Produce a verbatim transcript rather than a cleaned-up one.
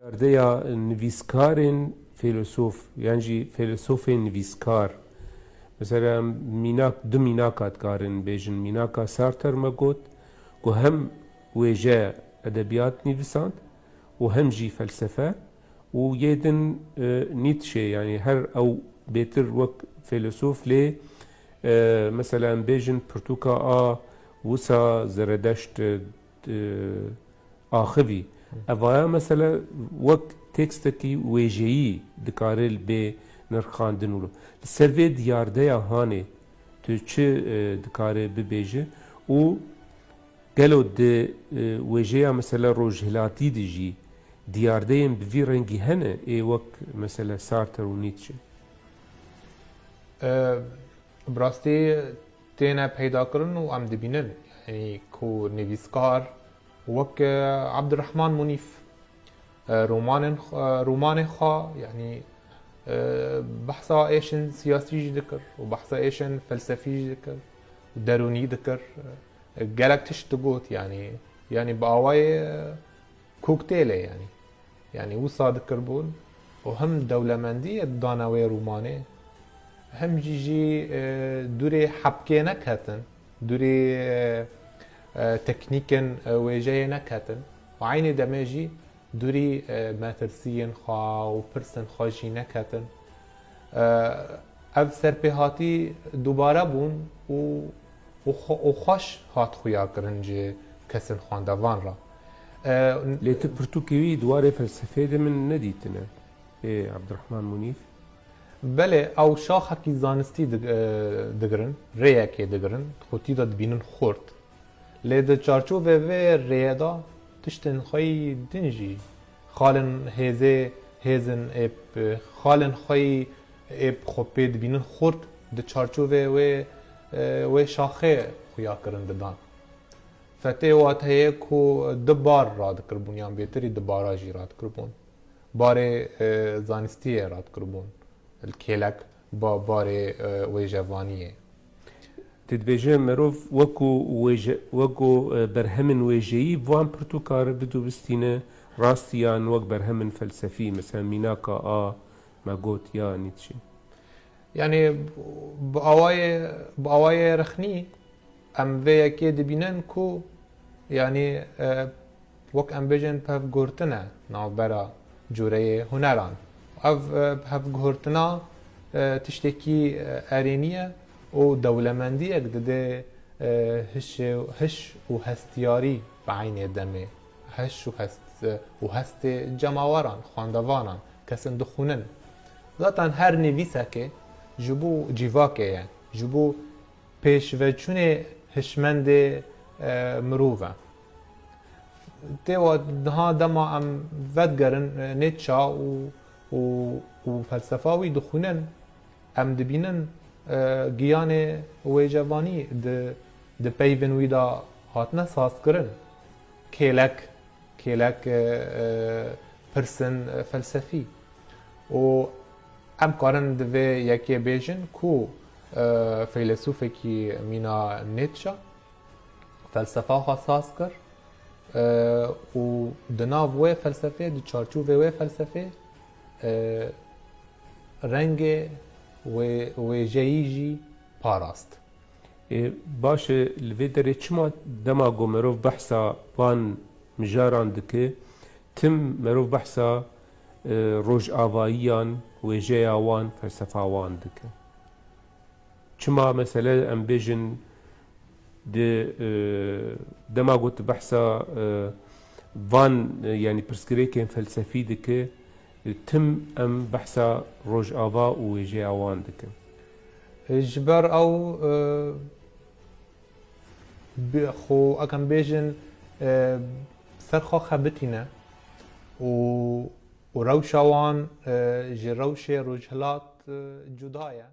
Perdeya nivîskarên feylesof yan jî feylesofên nivîskar. Mesela mînak, du mînaka dikarin bêjin. Mînaka Sartre me got ku hem wêje edebiyat nivîsand û hem jî felsefe û yê din, e, Nietzsche, yanî her ew bêtir wek feylesof lê, e, mesela em bêjin pirtûka a wisa Zeredeşt, e, e, axivî. Evaya mesela wek tekstekî wêjeyî dikare bê nirxandin û li ser vê diyardeya hanê tu çi, e, dikare bibêje û gelo di, e, wêjeya mesela rojhilatî de jî diyardeyên bi vî rengî hene ê wek mesela Sartre û Nietzsche? E, bi rastî têne peyda kirin û em dibînin, yanî ku nivîskar wek, e, Abdurrahman Munîf, e, romanên xwe, romanê xwe, yanî, e, behsa êşên siyasî jî dikir û behsa êşên felsefî jî dikir û derûnî dikir. E, gelek tişt digot, yanî, yanî bi awayê, e, koktêlê, yanî. Yanî wisa dikirbûn û him dewlemendiyê didane wê rûmanê, him jî jî, e, dûrê hebkê neketin, dûrê, e, e, teknîkên, e, wêjeyê neketin û eynê demê jî dûrî, e, metirsiyên xwe û pirsên xwe jî neketin. E, ev serpêhatî dubare bûn û, û xwe-, û xweş hat xuyakirin ji kesên xwendevan re. E, Lê tu pirtûkê wî di warê felsefeyê de min nedîtine, ê Abdurrahman Munîf? Belê, ew şaxekî zanistî dig-, e, digirin, rêyekê digirin, xwetî de dibînin xurt. Lê di çarçovê vê rêyê de tiştên xwe yî din jî, xalên hêzê, hêzên ê bi, xalên xwe yî ê bi xwe pê dibînin xurt di çarçovê wê, e, wê şaxê xuyakirin didan. Fetê wat heye ku du bar radikirbûn, yan bêtirî du bara jî radikirbûn. Barê, e, zanistiyê radikirbûn. Li kêlek ba-, barê, e, wêjevaniyê. Tu dibêje merov wekû wêje-, wekû, e, berhemên wêjeyî van pirtûka re bidubistîne, rastiyan wek berhemên felsefî, mesela mînaka a me got ya Nietzsche. Yanî bi awayê, bi awayê rexnî em vê yekê dibînin ku, yanî, e, wek em bêjin, bi hev guhurtine navbera cureyê huneran. Ev, e, bi hev guhurtina, e, tiştekî, e, erênî ye û dewlemendiyek dide, e, hişê, hiş û hestiyarî bi eynê demê. Hiş û hest, e, û hestê cemaweran, xwendevanan, kesên dixwînin. Zaten her nivîsekê ji bo civakê ye, ji bo pêşveçûnê hişmendê, e, mirov e. Tê wa niha dema em vedigerin, e, Nietzsche û, û, û felsefa wî dixwînin, em dibînin, e, giyanê wêjevanî di, di peyvên wî de hatine sazkirin. Kêlek, kêlek, e, e, pirsên, e, felsefî. Û em karin di vê yekê bêjin ku, e, feylesûfekî mîna Nietzsche felsefa xwe saz kir, e, û di nav wê felsefê, di çarçovê wê felsefê, e, rengê wê, wêjeyî jî parast. Ê, baş e, li vê derê çima dema ku merov behsa van mijaran dike, tim merov behsa, e, rojavayiyan, wêjeya wan, felsefa wan dike? Çima, mesele, em bêjin, di, e, dema ku tu behsa, e, van, e, yanî pirsgirêkên felsefî dike, e, tim em behsa Rojava û wêjeya wan dikin? Ji ber ew, e, bi xwe, ekem bêjin, e, ser xwe xebitîne û, û rewşa wan, e, ji rewşê rojhilat, e, cuda ye.